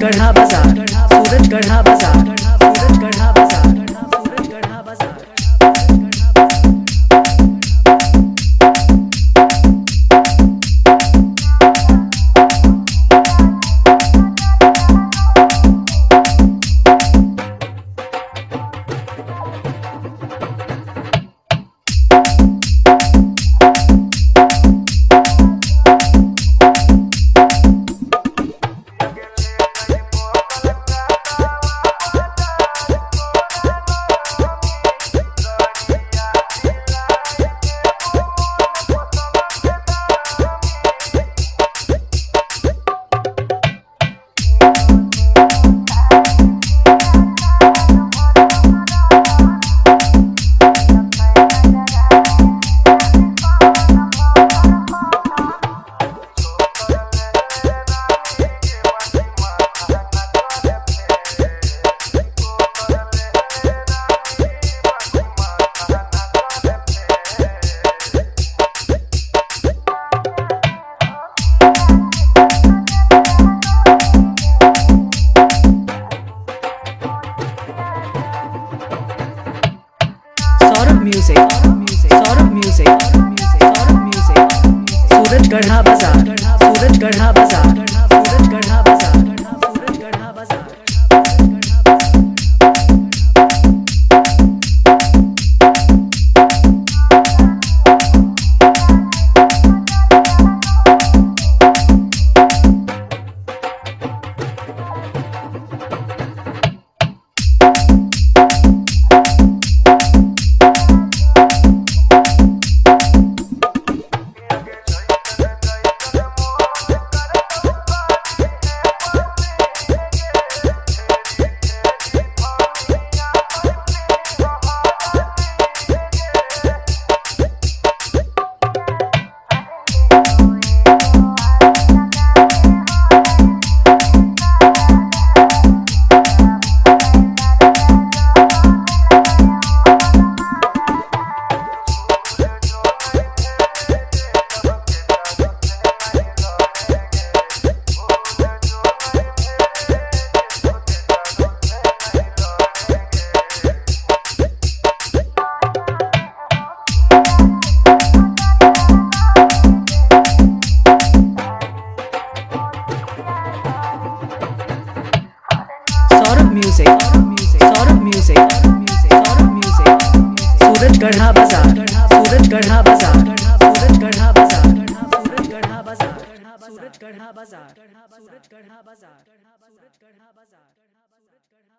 सूरजगढ़ा बाजार, सूरजगढ़ा बाजार, सूरजगढ़ा बाजार, सूरजगढ़ा बाजार। Saurabh music, Saurabh music, Saurabh music. Surajgarha बाजार, सूरजगढ़ा बाजार, सूरजगढ़ा बाजार, सूरजगढ़ा बाजार। Saurabh music, Saurabh music, Saurabh music. Surajgarha बाजार, सूरजगढ़ा बाजार, सूरजगढ़ा बाजार, सूरजगढ़ा बाजार, सूरजगढ़ा बाजार, सूरजगढ़ा बाजार, सूरजगढ़ा बाजार।